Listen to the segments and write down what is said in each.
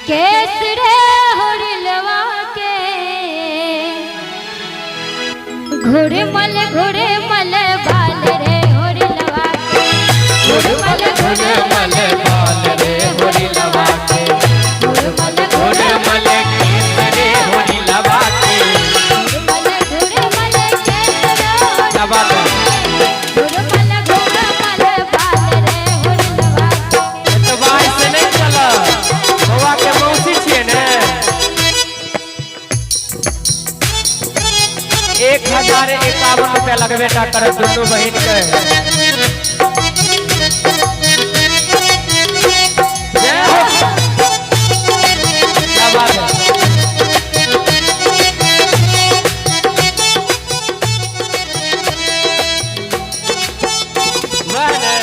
केस रे होरिलवा के घुड़मल घुड़मल बाल रे होरिलवा के घुड़मल घुरमल बाल रे होरी लवा के घुड़मल घुरमल केस रे होरी लवा के घुड़मल घुड़मल केस रे क्या बात है? घुड़मल घुड़मल बाल रे होरिलवा के। एतबा से नहीं चलत, बौआ के मौसी छियै ने। 1051 रुपया लगबे टा करत दुनू बहिन के। जय हो, क्या बात है। वाह ने।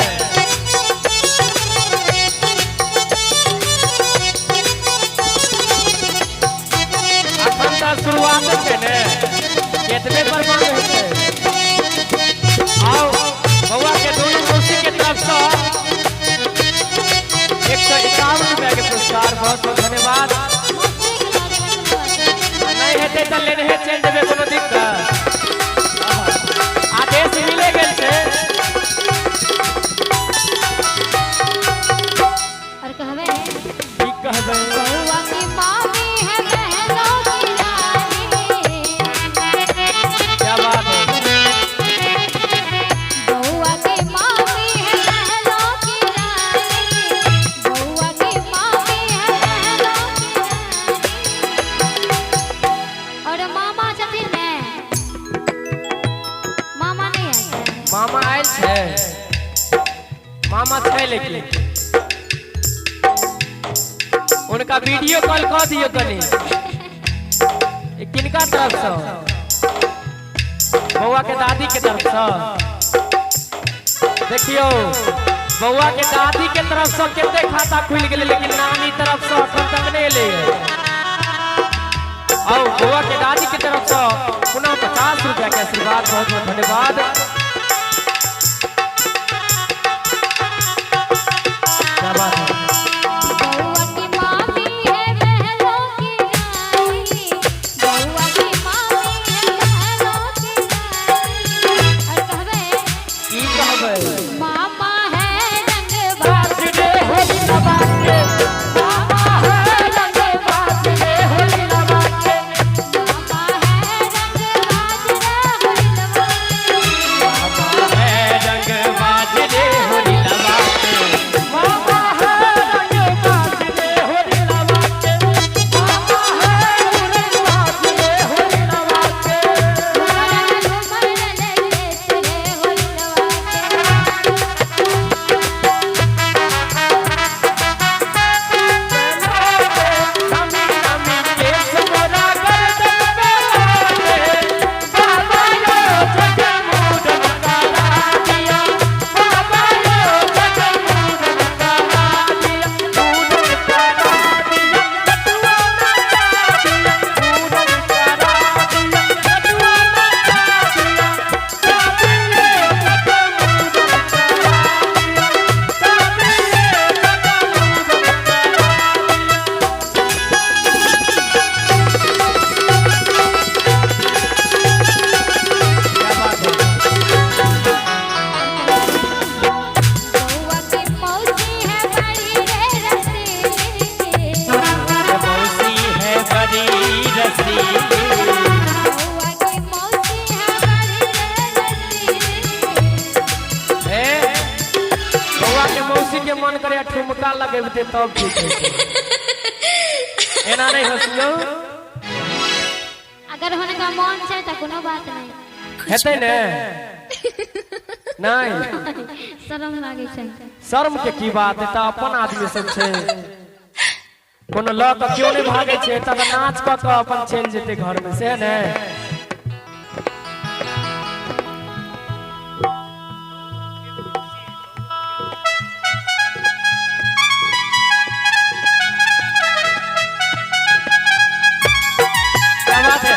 अखन तऽ शुरुआत छै ने, एतबे पर मांग हेतै। आउ बौआ के दोनों मौसी के तरफ से 151 रुपया के पुरस्कार, बहुत बहुत धन्यवाद। नहीं हेतै तऽ लेनहे चलि जेबै, कोनो दिक्कत? आदेश मिले गेल छै। और कहबै की कहबै? बउआ की मामी है बहनों की रानी। क्या बात है। बउआ की मामी है बहनों की रानी, बउआ की मामी है बहनों की रानी। और मामा छथिन ने? मामा नहीं आयल छै? मामा आयल छै, मामा छै, लेकिन उनका वीडियो कॉल कऽ दियौ कनि। ई किनका तरफ से? बौआ के दादी के तरफ से। देखियौ, बौआ के दादी के तरफ से कते खाता खुलि गेलै, लेकिन नानी तरफ से अखन तक नहि एलै। आओ बौआ के दादी के तरफ से पुनः 50 रुपया के आशीर्वाद, बहुत बहुत धन्यवाद। क्या बात है। बउआ की मामी है बहनों की रानी, बउआ की मामी है बहनों की रानी। और कहबै की कहबै? मामा है रंगबाज रे होली लवा के, मामा है रंगबाज रे होली लवा के, मामा है रंगबाज रे होली लवा के। मामा है रंगबाज रे होली लवा के, मामा है रंगबाज रे होली लवा के, मामा है रंगबाज रे होली लवा के। घुमरल घुमरल केस रे होली लवा के। नमी नमी केस मोरा गर्दन पे लागे, बाबा यो जगमूरन करा दिया, बाबा यो जगमूरन करा दिया, मूरन करा दिया, बटुआ नचा दिया, मूरन करा दिया, बटुआ नचा दिया, दादी यो जगमूरन करा दिया, दादी यो जगमूरन करा दिया। क्या बात है। बउआ की मौसी है बड़ी रे रसीली। ये मौसी है बड़ी रसीली। बउआ की मौसी है बड़ी रे रसीली। हे, बौआ के मौसी के मन करे ठुमका लगेबते तब ठीक है। एना नहीं हंसियो। अगर हुनका मन छै तऽ कोनो बात नहीं। हेतै ने? नहीं? शरम लागै छै। शर्म के की बात है, तऽ अपन आदमी सब छै, कोनो लऽ कऽ केओ नहि भागै छै। तऽ नाच कऽ कऽ अपन चलि जेतै घर में से ने। क्या बात है।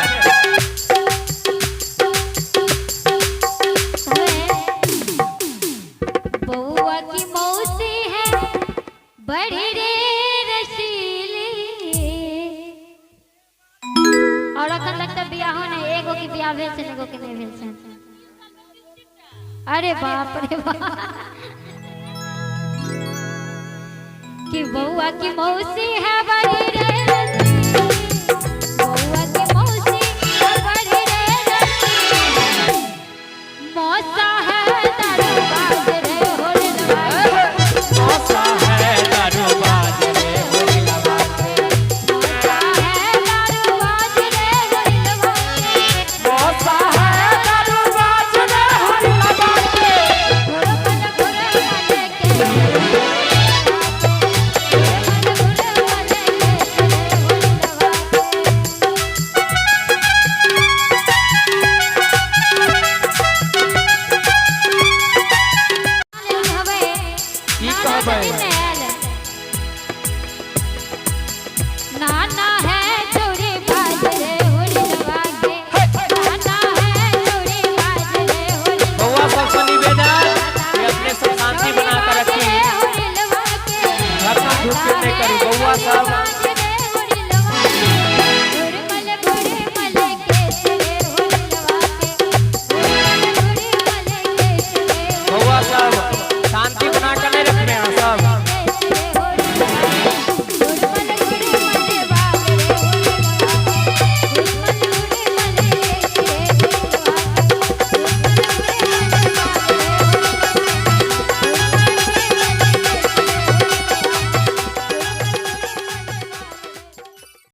बउआ की मौसी है बड़ी रे रसीली। बियाह भेल छनि, एगो के नहि भेल छनि। अरे बाप रे बाप, कि बउआ की मौसी है बड़ी रे रसीली, बउआ की मौसी है बड़ी रे रसीली, मौसा है दारूबाज रे होली लगा के, मौसा है दारूबाज रे होली लगा के, मौसा है दारूबाज रे होली लगा के, मौसा है दारूबाज रे होली लगा के। घोड़ो मन घोड़ो वाले के, मन घोड़ो वाले के होली लगा के। की कहबै? नाना है चोरी बाज रे होली लगा के, नाना है चोरी बाज रे होली बउआ सबसे निवेदन कि अपने सब शांति बना कर रखी, होली लगा के, धरना धूप नहीं करी बउआ सब।